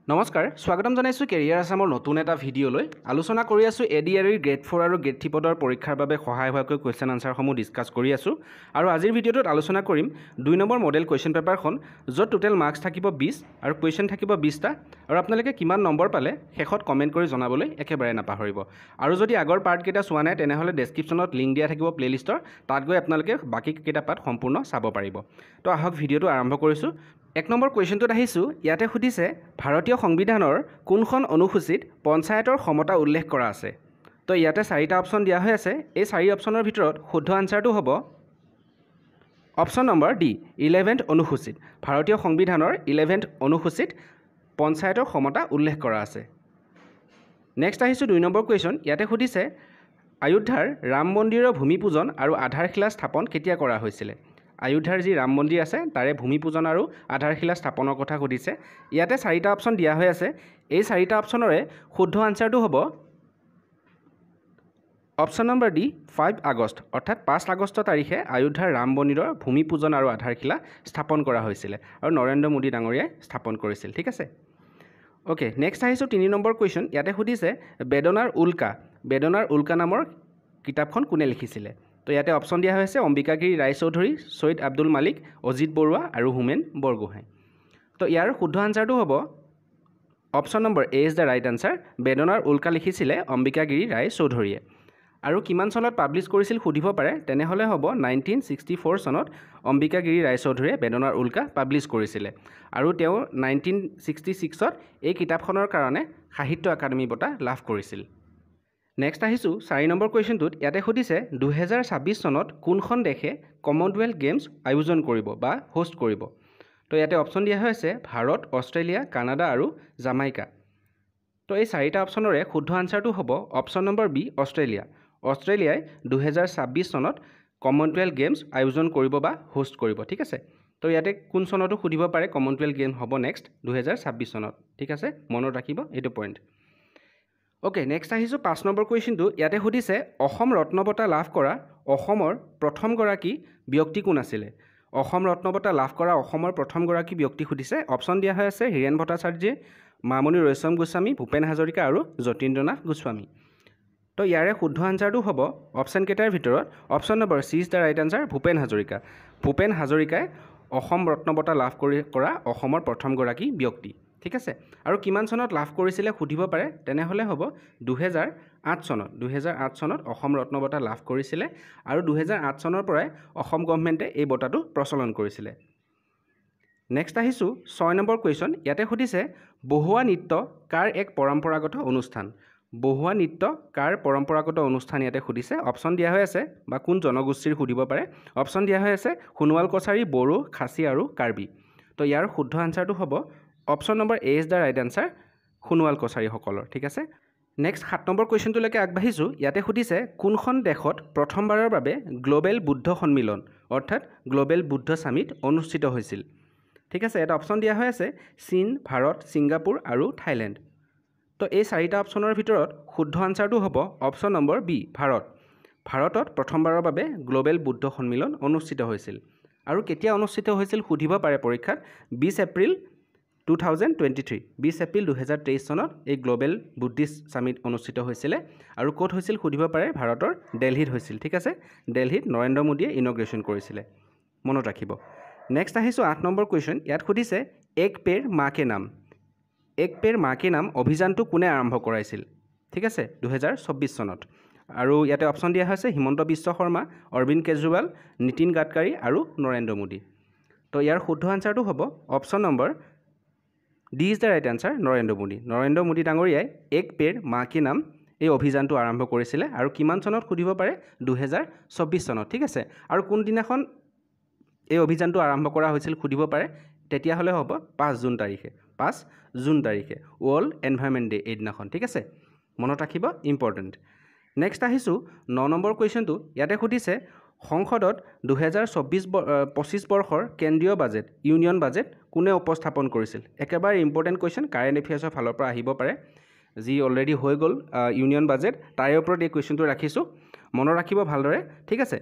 নমস্কাৰ, স্বাগতম জনাইছোঁ কেৰিয়াৰ আছামৰ নতুন এটা ভিডিঅ'লৈ। আলোচনা কৰি আছোঁ এডিআৰইৰ গ্ৰেড 4 আৰু গ্ৰেড 3 পদৰ পৰীক্ষাৰ বাবে সহায় হোৱাকৈ কুৱেশ্যন আনচাৰসমূহ ডিছকাছ কৰি আছোঁ। আৰু আজিৰ ভিডিঅ'টোত আলোচনা কৰিম 2 নম্বৰ মডেল কুৱেশ্যন পেপাৰখন, য'ত টোটেল মাৰ্কছ থাকিব 20 আৰু কুৱেশ্যন থাকিব 20টা। আৰু আপোনালোকে কিমান নম্বৰ পালে শেষত কমেণ্ট কৰি জনাবলৈ একেবাৰে নাপাহৰিব। আৰু যদি আগৰ পাৰ্টকেইটা চোৱা নাই, তেনেহ'লে ডেছক্ৰিপশ্যনত লিংক দিয়া থাকিব প্লে'লিষ্টৰ, তাত গৈ আপোনালোকে বাকীকেইটা পাৰ্ট সম্পূৰ্ণ চাব পাৰিব। তো আহক, ভিডিঅ'টো আৰম্ভ কৰিছোঁ। 1 নম্বৰ কুৱেশ্যনটোত আহিছোঁ। ইয়াতে সুধিছে, ভাৰতীয় সংবিধানৰ কোনখন অনুসূচীত পঞ্চায়তৰ ক্ষমতা উল্লেখ কৰা আছে? তো ইয়াতে চাৰিটা অপশ্যন দিয়া হৈ আছে। এই চাৰি অপশ্যনৰ ভিতৰত শুদ্ধ আনচাৰটো হ'ব অপশ্যন নম্বৰ ডি, 11th অনুসূচীত। ভাৰতীয় সংবিধানৰ 11th অনুসূচীত পঞ্চায়তৰ ক্ষমতা উল্লেখ কৰা আছে। নেক্সট আহিছোঁ 2 নম্বৰ কুৱেশ্যন। ইয়াতে সুধিছে, অযোধ্যাৰ ৰাম মন্দিৰৰ ভূমি পূজন আৰু আধাৰশিলা স্থাপন কেতিয়া কৰা হৈছিলে? অযোধ্যাৰ যি ৰাম মন্দিৰ আছে, তাৰে ভূমি পূজন আৰু আধাৰশিলা স্থাপনৰ কথা সুধিছে। ইয়াতে চাৰিটা অপশ্যন দিয়া হৈ আছে। এই চাৰিটা অপশ্যনৰে শুদ্ধ আনচাৰটো হ'ব অপশ্যন নম্বৰ ডি, 5 আগষ্ট, অৰ্থাৎ 5 আগষ্ট তাৰিখে অযোধ্যাৰ ৰাম মন্দিৰৰ ভূমি পূজন আৰু আধাৰশিলা স্থাপন কৰা হৈছিলে আৰু নৰেন্দ্ৰ মোদী ডাঙৰীয়াই স্থাপন কৰিছিল। ঠিক আছে, অ'কে। নেক্সট আহিছোঁ 3 নম্বৰ কুৱেশ্যন। ইয়াতে সুধিছে, বেদনাৰ উল্কা নামৰ কিতাপখন কোনে লিখিছিলে? তো ইয়াতে অপশ্যন দিয়া হৈছে অম্বিকাগিৰি ৰায়চৌধুৰী, ছৈয়দ আব্দুল মালিক, অজিত বৰুৱা আৰু হোমেন বৰগোহাঁই। তো ইয়াৰ শুদ্ধ আনচাৰটো হ'ব option number A is the right answer. বেদনাৰ উল্কা লিখিছিলে অম্বিকাগিৰি ৰায়চৌধুৰীয়ে। আৰু কিমান চনত পাব্লিছ কৰিছিল সুধিব পাৰে, তেনেহ'লে হ'ব 1964 চনত অম্বিকাগিৰি ৰায়চৌধুৰীয়ে বেদনাৰ উল্কা পাব্লিছ কৰিছিলে। আৰু তেওঁ 1966ত এই কিতাপখনৰ কাৰণে সাহিত্য একাডেমী বঁটা লাভ কৰিছিল। নেক্সট আহিছোঁ 4 নম্বৰ কুৱেশ্যনটোত। ইয়াতে সুধিছে, 2026 চনত কোনখন দেশে কমনৱেলথ গেমছ আয়োজন কৰিব বা হোষ্ট কৰিব? তো ইয়াতে অপশ্যন দিয়া হৈছে ভাৰত, অষ্ট্ৰেলিয়া, কানাডা আৰু জামাইকা। তো এই চাৰিটা অপশ্যনৰে শুদ্ধ আনচাৰটো হ'ব অপশ্যন নম্বৰ বি, অষ্ট্ৰেলিয়া। অষ্ট্ৰেলিয়াই 2026 চনত কমনৱেলথ গেমছ আয়োজন কৰিব বা হোষ্ট কৰিব। ঠিক আছে, তো ইয়াতে কোন চনতো সুধিব পাৰে, কমনৱেলথ গেম হ'ব নেক্সট 2026 চনত। ঠিক আছে, মনত ৰাখিব এইটো পইণ্ট। অ'কে, নেক্সট আহিছোঁ 5 নম্বৰ কুৱেশ্যনটো। ইয়াতে সুধিছে, অসম ৰত্ন বঁটা লাভ কৰা অসমৰ প্ৰথমগৰাকী ব্যক্তি কোন আছিলে? অসম ৰত্ন বঁটা লাভ কৰা অসমৰ প্ৰথমগৰাকী ব্যক্তি সুধিছে। অপশ্যন দিয়া হৈ আছে হীৰেণ ভট্টাচাৰ্য, মামণি ৰয়ছম গোস্বামী, ভূপেন হাজৰিকা আৰু যতীন্দ্ৰনাথ গোস্বামী। তো ইয়াৰে শুদ্ধ আনচাৰটো হ'ব অপশ্যনকেইটাৰ ভিতৰত option number C is the right answer, Bhupen Hazarika. Bhupen হাজৰিকাই অসম ৰত্ন বঁটা লাভ কৰা অসমৰ প্ৰথমগৰাকী ব্যক্তি। ঠিক আছে, আৰু কিমান চনত লাভ কৰিছিলে সুধিব পাৰে, তেনেহ'লে হ'ব 2008 চনত। 2008 চনত অসম ৰত্ন বঁটা লাভ কৰিছিলে আৰু 2008 চনৰ পৰাই অসম গভমেণ্টে এই বঁটাটো প্ৰচলন কৰিছিলে। নেক্সট আহিছোঁ 6 নম্বৰ কুৱেশ্যন। ইয়াতে সুধিছে, বহুৱা নৃত্য কাৰ এক পৰম্পৰাগত অনুষ্ঠান? বহুৱা নৃত্য কাৰ পৰম্পৰাগত অনুষ্ঠান ইয়াতে সুধিছে। অপশ্যন দিয়া হৈ আছে বা কোন জনগোষ্ঠীৰ সুধিব পাৰে। অপশ্যন দিয়া হৈ আছে সোণোৱাল কছাৰী, বড়ো, খাচী আৰু কাৰ্বি। তো ইয়াৰ শুদ্ধ আনচাৰটো হ'ব option number A is the right answer, Sonowal কছাৰীসকলৰ। ঠিক আছে, নেক্সট 7 নম্বৰ কুৱেশ্যনটোলৈকে আগবাঢ়িছোঁ। ইয়াতে সুধিছে, কোনখন দেশত প্ৰথমবাৰৰ বাবে গ্ল'বেল বুদ্ধ সন্মিলন অৰ্থাৎ গ্ল'বেল বুদ্ধ ছামিট অনুষ্ঠিত হৈছিল? ঠিক আছে, এটা অপশ্যন দিয়া হৈ আছে চীন, ভাৰত, ছিংগাপুৰ আৰু থাইলেণ্ড। তো এই চাৰিটা অপশ্যনৰ ভিতৰত শুদ্ধ আনচাৰটো হ'ব অপশ্যন নম্বৰ বি, ভাৰত। ভাৰতত প্ৰথমবাৰৰ বাবে গ্ল'বেল বুদ্ধ সন্মিলন অনুষ্ঠিত হৈছিল। আৰু কেতিয়া অনুষ্ঠিত হৈছিল সুধিব পাৰে পৰীক্ষাত, 20 এপ্ৰিল 2023, 20 এপ্ৰিল 2023 চনত এই গ্ল'বেল বুদ্ধিষ্ট ছামিট অনুষ্ঠিত হৈছিলে। আৰু ক'ত হৈছিল সুধিব পাৰে, ভাৰতৰ দেলহিত হৈছিল। ঠিক আছে, দেলহিত নৰেন্দ্ৰ মোদীয়ে ইনগ্ৰেশ্যন কৰিছিলে, মনত ৰাখিব। নেক্সট আহিছোঁ 8 নম্বৰ কুৱেশ্যন। ইয়াত সুধিছে, এক পেৰ মা কে নাম, এক পেৰ মা কে নাম অভিযানটো কোনে আৰম্ভ কৰাইছিল? ঠিক আছে, 2024 চনত। আৰু ইয়াতে অপশ্যন দিয়া হৈছে হিমন্ত বিশ্ব শৰ্মা, অৰবিন্দ কেজৰিৱাল, নীতিন গাডকাৰী আৰু নৰেন্দ্ৰ মোদী। তো ইয়াৰ শুদ্ধ আনচাৰটো হ'ব option number D is the right answer, Narendra Modi. Narendra Modi ডাঙৰীয়াই এক পেৰ মা কে নাম এই অভিযানটো আৰম্ভ কৰিছিলে। আৰু কিমান চনত সুধিব পাৰে, 2024 চনত। ঠিক আছে, আৰু কোনদিনাখন এই অভিযানটো আৰম্ভ কৰা হৈছিল সুধিব পাৰে, তেতিয়াহ'লে হ'ব 5 জুন তাৰিখে, 5 জুন তাৰিখে ৱৰ্ল্ড এনভাইৰমেণ্ট ডে এইদিনাখন। ঠিক আছে, মনত ৰাখিব, ইম্পৰ্টেণ্ট। নেক্সট আহিছোঁ 9 নম্বৰ কুৱেশ্যনটো। ইয়াতে সুধিছে, সংসদত 2024 25 বৰ্ষৰ কেন্দ্ৰীয় বাজেট, ইউনিয়ন বাজেট কোনে উপস্থাপন কৰিছিল? একেবাৰে ইম্পৰ্টেণ্ট কুৱেশ্যন, কাৰেণ্ট এফেয়াৰ্ছৰ ফালৰ পৰা আহিব পাৰে, যি অলৰেডি হৈ গ'ল ইউনিয়ন বাজেট, তাৰে ওপৰত এই কুৱেশ্যনটো ৰাখিছোঁ, মনত ৰাখিব ভালদৰে। ঠিক আছে,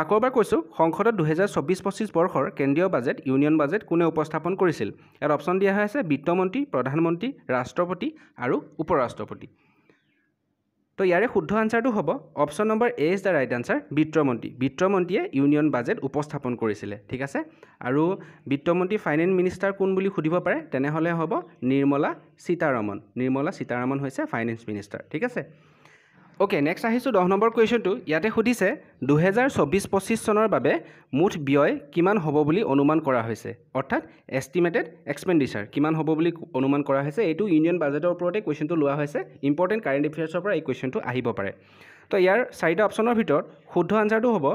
আকৌ এবাৰ কৈছোঁ, সংসদত 2024-25 বৰ্ষৰ কেন্দ্ৰীয় বাজেট, ইউনিয়ন বাজেট কোনে উপস্থাপন কৰিছিল? ইয়াত অপশ্যন দিয়া হৈ আছে বিত্তমন্ত্ৰী, প্ৰধানমন্ত্ৰী, ৰাষ্ট্ৰপতি আৰু উপ-ৰাষ্ট্ৰপতি। তো ইয়াৰে শুদ্ধ আনচাৰটো হ'ব option number A is the right answer, বিত্তমন্ত্ৰী। বিত্তমন্ত্ৰীয়ে ইউনিয়ন বাজেট উপস্থাপন কৰিছিলে, ঠিক আছে। আৰু বিত্তমন্ত্ৰী ফাইনেন্স মিনিষ্টাৰ কোন বুলি সুধিব পাৰে, তেনেহ'লে হ'ব নিৰ্মলা সীতাৰমণ। নিৰ্মলা সীতাৰমণ হৈছে ফাইনেন্স মিনিষ্টাৰ, ঠিক আছে। অ'কে, নেক্সট আহিছোঁ 10 নম্বৰ কুৱেশ্যনটো। ইয়াতে সুধিছে 2024-25 চনৰ বাবে মুঠ ব্যয় কিমান হ'ব বুলি অনুমান কৰা হৈছে, অৰ্থাৎ এষ্টিমেটেড এক্সপেণ্ডিচাৰ কিমান হ'ব বুলি অনুমান কৰা হৈছে। এইটো ইউনিয়ন বাজেটৰ ওপৰতে কুৱেশ্যনটো লোৱা হৈছে, ইম্পৰ্টেণ্ট কাৰেণ্ট এফেয়াৰ্ছৰ পৰা এই কুৱেশ্যনটো আহিব পাৰে। তো ইয়াৰ চাৰিটা অপশ্যনৰ ভিতৰত শুদ্ধ আনচাৰটো হ'ব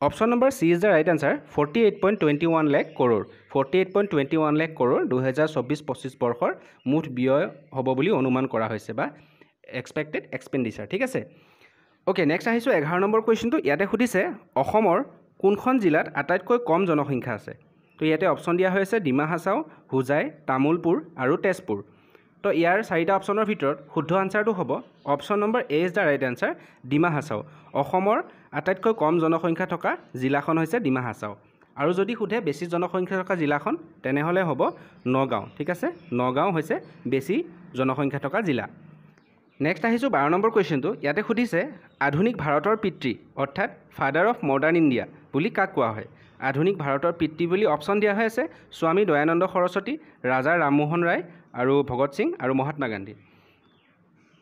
option number C is the right answer, 48.21 lakh crore. 48.21 lakh crore 2024-25 বৰ্ষৰ মুঠ ব্যয় হ'ব বুলি অনুমান কৰা হৈছে বা এক্সপেক্টেড এক্সপেণ্ডিচাৰ, ঠিক আছে। অ'কে, নেক্সট আহিছোঁ 11 নম্বৰ কুৱেশ্যনটো। ইয়াতে সুধিছে অসমৰ কোনখন জিলাত আটাইতকৈ কম জনসংখ্যা আছে? তো ইয়াতে অপশ্যন দিয়া হৈছে ডিমা হাছাও, হোজাই, তামোলপুৰ আৰু তেজপুৰ। তো ইয়াৰ চাৰিটা অপশ্যনৰ ভিতৰত শুদ্ধ আনচাৰটো হ'ব option number A is the right answer, Dima Hasao. অসমৰ আটাইতকৈ কম জনসংখ্যা থকা জিলাখন হৈছে ডিমা হাছাও। আৰু যদি সোধে বেছি জনসংখ্যা থকা জিলাখন, তেনেহ'লে হ'ব নগাঁও, ঠিক আছে। নগাঁও হৈছে বেছি জনসংখ্যা থকা জিলা। নেক্সট আহিছোঁ 12 নম্বৰ কুৱেশ্যনটো। ইয়াতে সুধিছে আধুনিক ভাৰতৰ পিতৃ অৰ্থাৎ ফাদাৰ অফ মডাৰ্ণ ইণ্ডিয়া বুলি কাক কোৱা হয়? আধুনিক ভাৰতৰ পিতৃ বুলি অপশ্যন দিয়া হৈ আছে স্বামী দয়ানন্দ সৰস্বতী, ৰাজা ৰামমোহন ৰায় আৰু ভগত সিং আৰু মহাত্মা গান্ধী।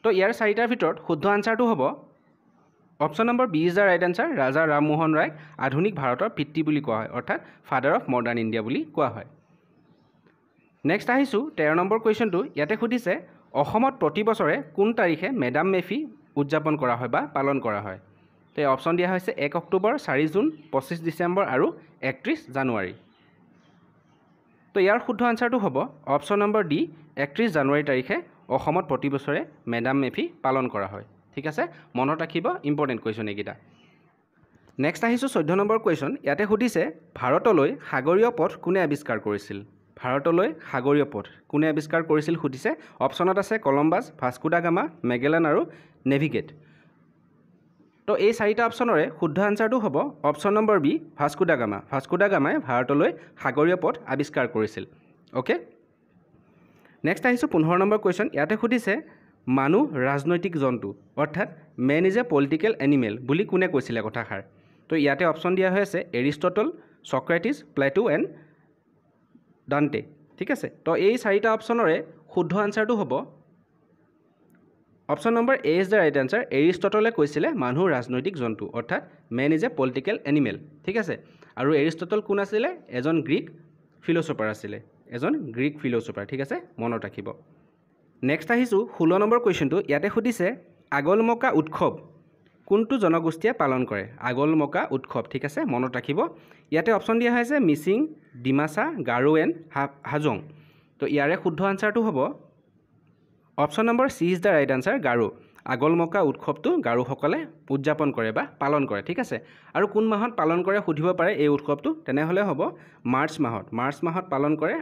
তো ইয়াৰ চাৰিটাৰ ভিতৰত শুদ্ধ আনচাৰটো হ'ব option number B is the right answer, Raja Rammohan ৰায়ক আধুনিক ভাৰতৰ পিতৃ বুলি কোৱা হয়, অৰ্থাৎ ফাদাৰ অফ মডাৰ্ণ ইণ্ডিয়া বুলি কোৱা হয়। নেক্সট আহিছোঁ 13 নম্বৰ কুৱেশ্যনটো। ইয়াতে সুধিছে অসমত প্ৰতি বছৰে কোন তাৰিখে মেডাম মেফি উদযাপন কৰা হয় বা পালন কৰা হয়? তো এই অপশ্যন দিয়া হৈছে 1 অক্টোবৰ, 4 জুন, 25 ডিচেম্বৰ আৰু 31 জানুৱাৰী। তো ইয়াৰ শুদ্ধ আনচাৰটো হ'ব অপশ্যন নম্বৰ ডি, 31 জানুৱাৰী তাৰিখে অসমত প্ৰতি বছৰে মেডাম মেফি পালন কৰা হয়, ঠিক আছে। মনত ৰাখিব, ইম্পৰ্টেণ্ট কুৱেশ্যন এইকেইটা। নেক্সট আহিছোঁ 14 নম্বৰ কুৱেশ্যন। ইয়াতে সুধিছে ভাৰতলৈ সাগৰীয় পথ কোনে আৱিষ্কাৰ কৰিছিল? ভাৰতলৈ সাগৰীয় পথ কোনে আৱিষ্কাৰ কৰিছিল সুধিছে। অপশ্যনত আছে Columbus, Vasco da Gama, Magellan আৰু নেভিগেট। তো এই চাৰিটা অপশ্যনৰে শুদ্ধ আনচাৰটো হ'ব option number B, Vasco da Gama. Vasco da গামাই ভাৰতলৈ সাগৰীয় পথ আৱিষ্কাৰ কৰিছিল। অ'কে, নেক্সট আহিছোঁ 15 নম্বৰ কুৱেশ্যন। ইয়াতে সুধিছে মানুহ ৰাজনৈতিক জন্তু অৰ্থাৎ man is a political animal বুলি কোনে কৈছিলে কথাষাৰ? তো ইয়াতে অপশ্যন দিয়া হৈ আছে Aristotle, Socrates, Plato and Dante, ঠিক আছে। তো এই চাৰিটা অপশ্যনৰে শুদ্ধ আনচাৰটো হ'ব option number A is the right answer, এৰিষ্টটলে কৈছিলে মানুহ ৰাজনৈতিক জন্তু অৰ্থাৎ man is a political animal, ঠিক আছে। আৰু এৰিষ্টটল কোন আছিলে? এজন গ্ৰীক ফিলচফাৰ আছিলে, এজন গ্ৰীক ফিলচফাৰ, ঠিক আছে, মনত ৰাখিব। নেক্সট আহিছোঁ 16 নম্বৰ কুৱেশ্যনটো। ইয়াতে সুধিছে আগলমকা উৎসৱ কোনটো জনগোষ্ঠীয়ে পালন কৰে? আগলমকা উৎসৱ, ঠিক আছে, মনত ৰাখিব। ইয়াতে অপশ্যন দিয়া হৈছে মিচিং, ডিমাচা, গাৰো এণ্ড হাজং। তো ইয়াৰে শুদ্ধ আনচাৰটো হ'ব option number C is the right answer, Garo. Agalmaka উৎসৱটো গাৰোসকলে উদযাপন কৰে বা পালন কৰে, ঠিক আছে। আৰু কোন মাহত পালন কৰে সুধিব পাৰে এই উৎসৱটো, তেনেহ'লে হ'ব মাৰ্চ মাহত, মাৰ্চ মাহত পালন কৰে।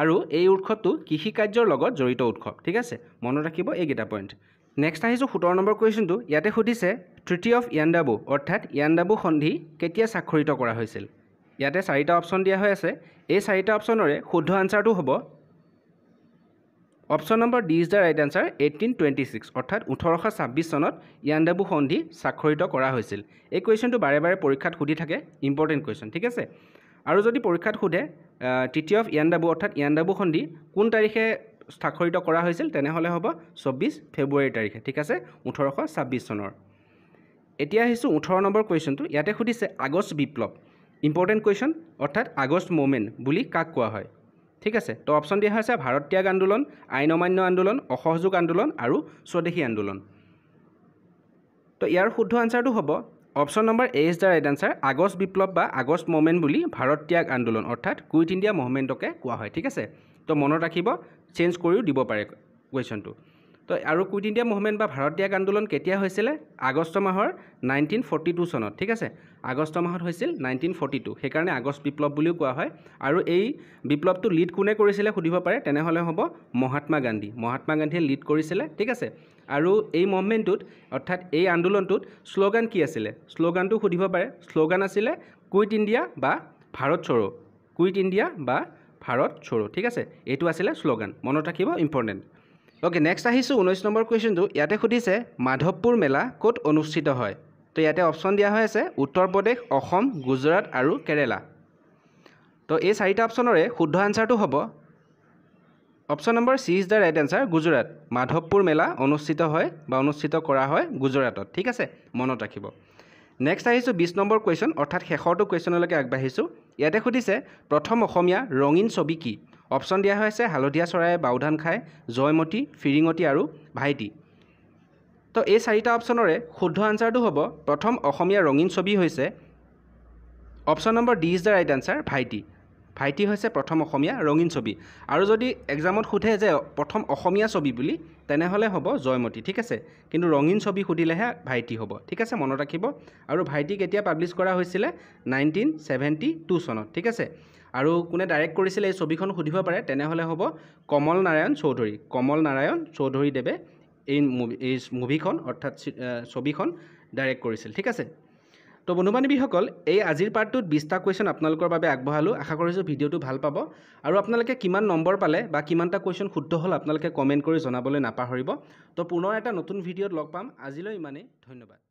আৰু এই উৎসৱটো কৃষিকাৰ্যৰ লগত জড়িত উৎসৱ, ঠিক আছে, মনত ৰাখিব এইকেইটা পইণ্ট। নেক্সট আহিছোঁ 17 নম্বৰ কুৱেশ্যনটো। ইয়াতে সুধিছে ট্ৰিটি অফ ইয়াণ্ডাবু অৰ্থাৎ ইয়াণ্ডাবু সন্ধি কেতিয়া স্বাক্ষৰিত কৰা হৈছিল? ইয়াতে চাৰিটা অপশ্যন দিয়া হৈ আছে। এই চাৰিটা অপশ্যনৰে শুদ্ধ আনচাৰটো হ'ব option number D is the right answer, 1826 অৰ্থাৎ 1826 চনত ইয়াণ্ডাবু সন্ধি স্বাক্ষৰিত কৰা হৈছিল। এই কুৱেশ্যনটো বাৰে বাৰে পৰীক্ষাত সুধি থাকে, ইম্পৰ্টেণ্ট কুৱেশ্যন, ঠিক আছে। আৰু যদি পৰীক্ষাত সোধে ট্ৰিটি অফ ইয়াণ্ডাবু অৰ্থাৎ ইয়াণ্ডাবু সন্ধি কোন তাৰিখে স্বাক্ষৰিত কৰা হৈছিল, তেনেহ'লে হ'ব 24 ফেব্ৰুৱাৰী তাৰিখে, ঠিক আছে, 1826 চনৰ। এতিয়া আহিছোঁ 18 নম্বৰ কুৱেশ্যনটো। ইয়াতে সুধিছে আগষ্ট বিপ্লৱ, ইম্পৰ্টেণ্ট কুৱেশ্যন, অৰ্থাৎ আগষ্ট মুভমেণ্ট বুলি কাক কোৱা হয়? ঠিক আছে। তো অপশ্যন দিয়া হৈছে ভাৰত ত্যাগ আন্দোলন, আইন অমান্য আন্দোলন, অসহযোগ আন্দোলন আৰু স্বদেশী আন্দোলন। তো ইয়াৰ শুদ্ধ আনচাৰটো হ'ব option number A is the right answer, August বিপ্লৱ বা আগষ্ট মুভমেণ্ট বুলি ভাৰত ত্যাগ আন্দোলন অৰ্থাৎ কুইট ইণ্ডিয়া মুভমেণ্টকে কোৱা হয়, ঠিক আছে। তো মনত ৰাখিব, চেঞ্জ কৰিও দিব পাৰে কুৱেশ্যনটো। তো তো আৰু কুইট ইণ্ডিয়া মুভমেণ্ট বা ভাৰত ত্যাগ আন্দোলন কেতিয়া হৈছিলে? আগষ্ট মাহৰ 1942 চনত, ঠিক আছে। আগষ্ট মাহত হৈছিল 1942, সেইকাৰণে আগষ্ট বিপ্লৱ বুলিও কোৱা হয়। আৰু এই বিপ্লৱটো লিড কোনে কৰিছিলে সুধিব পাৰে, তেনেহ'লে হ'ব মহাত্মা গান্ধী। মহাত্মা গান্ধীয়ে লিড কৰিছিলে, ঠিক আছে। আৰু এই মুভমেণ্টটোত অৰ্থাৎ এই আন্দোলনটোত শ্লোগান কি আছিলে? শ্লোগানটো সুধিব পাৰে। শ্লোগান আছিলে কুইট ইণ্ডিয়া বা ভাৰত চৰো, কুইট ইণ্ডিয়া বা ভাৰত চৰো, ঠিক আছে। এইটো আছিলে শ্লোগান, মনত ৰাখিব, ইম্পৰ্টেণ্ট। অ'কে, নেক্সট আহিছোঁ 19 নম্বৰ কুৱেশ্যনটো। ইয়াতে সুধিছে মাধৱপুৰ মেলা ক'ত অনুষ্ঠিত হয়? তো ইয়াতে অপশ্যন দিয়া হৈ আছে উত্তৰ প্ৰদেশ, অসম, গুজৰাট আৰু কেৰেলা। তো এই চাৰিটা অপশ্যনৰে শুদ্ধ আনচাৰটো হ'ব option number C is the right answer, Gujarat. Madhavpur Mela অনুষ্ঠিত হয় বা অনুষ্ঠিত কৰা হয় গুজৰাটত, ঠিক আছে, মনত ৰাখিব। নেক্সট আহিছোঁ 20 নম্বৰ কুৱেশ্যন, অৰ্থাৎ শেষৰটো কুৱেশ্যনলৈকে আগবাঢ়িছোঁ। ইয়াতে সুধিছে প্ৰথম অসমীয়া ৰঙীন ছবি কি? অপশ্যন দিয়া হৈছে হালধীয়া চৰায়ে বাওধান খায়, জয়মতী, ফিৰিঙতি আৰু ভাইটি। তো এই চাৰিটা অপশ্যনৰে শুদ্ধ আনচাৰটো হ'ব প্ৰথম অসমীয়া ৰঙীন ছবি হৈছে option number D is the right answer, ভাইটি। ভাইটি হৈছে প্ৰথম অসমীয়া ৰঙীন ছবি। আৰু যদি এক্সামত সোধে যে প্ৰথম অসমীয়া ছবি বুলি, তেনেহ'লে হ'ব জয়মতী, ঠিক আছে। কিন্তু ৰঙীন ছবি সুধিলেহে ভাইটি হ'ব, ঠিক আছে, মনত ৰাখিব। আৰু ভাইটি কেতিয়া পাব্লিছ কৰা হৈছিলে? 1972 চনত, ঠিক আছে। আৰু কোনে ডাইৰেক্ট কৰিছিলে এই ছবিখন সুধিব পাৰে, তেনেহ'লে হ'ব কমল নাৰায়ণ চৌধুৰী। কমল নাৰায়ণ চৌধুৰীদেৱে এই মুভিখন অৰ্থাৎ ছবিখন ডাইৰেক্ট কৰিছিল, ঠিক আছে। তো বন্ধু বান্ধৱীসকল, এই আজিৰ পাৰ্টটোত 20টা কুৱেশ্যন আপোনালোকৰ বাবে আগবঢ়ালোঁ। আশা কৰিছোঁ ভিডিঅ'টো ভাল পাব। আৰু আপোনালোকে কিমান নম্বৰ পালে বা কিমানটা কুৱেশ্যন শুদ্ধ হ'ল আপোনালোকে কমেণ্ট কৰি জনাবলৈ নাপাহৰিব। তো পুনৰ এটা নতুন ভিডিঅ'ত লগ পাম, আজিলৈ ইমানেই, ধন্যবাদ।